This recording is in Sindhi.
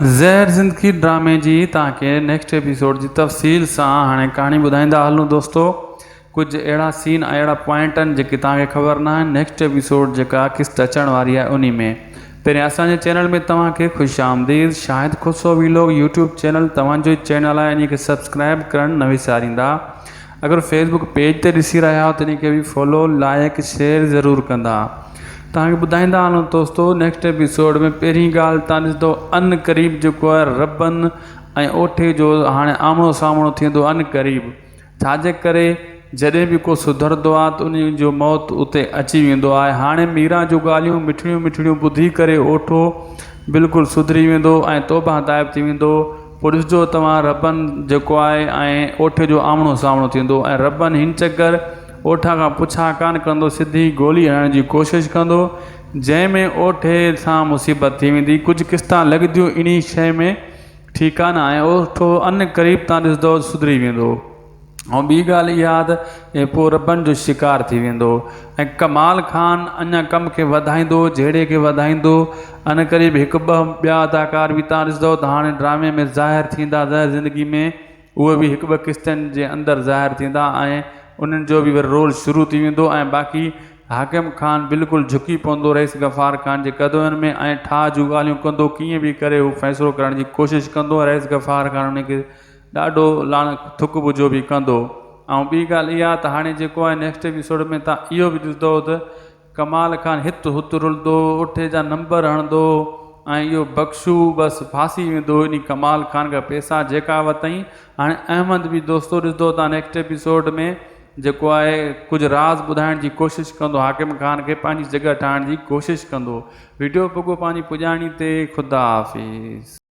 زهر زندگي ڊرامي جي توهان کي نيڪسٽ ايپيسوڊ جي تفصيل سان هاڻي ڪهاڻي ٻڌائيندا هلون دوستو ڪجهه اهڙا سين ۽ اهڙا پوائنٽ آهن جيڪي توهان کي خبر نه آهن نيڪسٽ ايپيسوڊ جيڪا قسط اچڻ واري آهي انهي ۾ پهرين اسان جي چينل ۾ توهان کي خوش آمديد Shahid Khoso vlog YouTube channel توهان جو ئي چينل آهي انهي کي سبسڪرائب ڪرڻ نه وساريندا اگر فيس بڪ پيج تي ڏسي رهيا آهيو ته انهي کي به فالو لائڪ شيئر ضرور ڪندا توهان کي ٻڌائيندا هلون دوستو نيڪسٽ ايپيسوڊ ۾ پهرين ڳالهه توهان ڏسندو ان قريب جيڪو آهي ربن ۽ اوٺي جو هاڻي آمهڻو سامهڻو ٿيندو ان قريب ڇاجي ڪري جڏهن به ڪو سڌرندو آهي ته ان جو موت اتي اچي ويندو آهي هاڻي ميران جون ڳالهيون مٺڙيون مٺڙيون ٻڌي ڪري اوٺو بلڪل سڌري ويندو ۽ توبه تائب ٿي ويندو پوء ڏسجو توهان ربن جيڪو آهي ۽ اوٺي جو آمهڻو سامهڻو ٿيندو ۽ ربن هن چڪر اوٺا کان پڇا ڪانه ڪندو، سڌي گولي هڻڻ جي ڪوشش ڪندو، جنهن ۾ اوٺي سان مصيبت ٿي ويندي. ڪجهه قسطان لڳنديون انهي شيء ۾ ٺيڪ آ نه ۽ اوٺو ان قريب تان ڏسندو سڌري ويندو ۽ ٻي ڳالهه اها ته پوء ربن جو شڪار ٿي ويندو ۽ ڪمال خان اڃا ڪم کي وڌائيندو، جهيڙي کي وڌائيندو. ان قريب هڪ ٻه ٻيا اداڪار به تان ڏسندو ته هاڻي ڊرامي ۾ ظاهر ٿيندا ظاهر زندگي ۾ اهي به هڪ ٻه قسطن جي اندر ظاهر ٿيندا ۽ انهن جو به وري رول شروع ٿي ويندو ۽ باقي حاڪم خان بلڪل جهڪي پوندو رئيس غفار خان جي قدمن ۾ ۽ ٺاهه جون ڳالهيون ڪندو ڪيئن به ڪري هو فيصلو ڪرڻ جي ڪوشش ڪندو ۽ رئيس غفار خان ان کي ڏاڍو لاڻ ٿڪ ٻجهو به ڪندو ۽ ٻي ڳالهه اها ته هاڻي جيڪو آهي نيڪسٽ ايپيسوڊ ۾ تان اهو به ڏسندو ته ڪمال خان هت هت رلندو، اٺي جا نمبر هڻندو ۽ اهو بخشو بس ڦاسي ويندو انهي ڪمال خان کان پيسا جيڪا وتئين. هاڻي احمد به دوستو ڏسندو تان نيڪسٽ ايپيسوڊ ۾ جيڪو آهي ڪجهه راز ٻڌائڻ جي ڪوشش ڪندو حاڪم خان کي پنهنجي جڳهه ٺاهڻ جي ڪوشش ڪندو. وڊيو پڳو پنهنجي پڄاڻي تي خدا حافظ.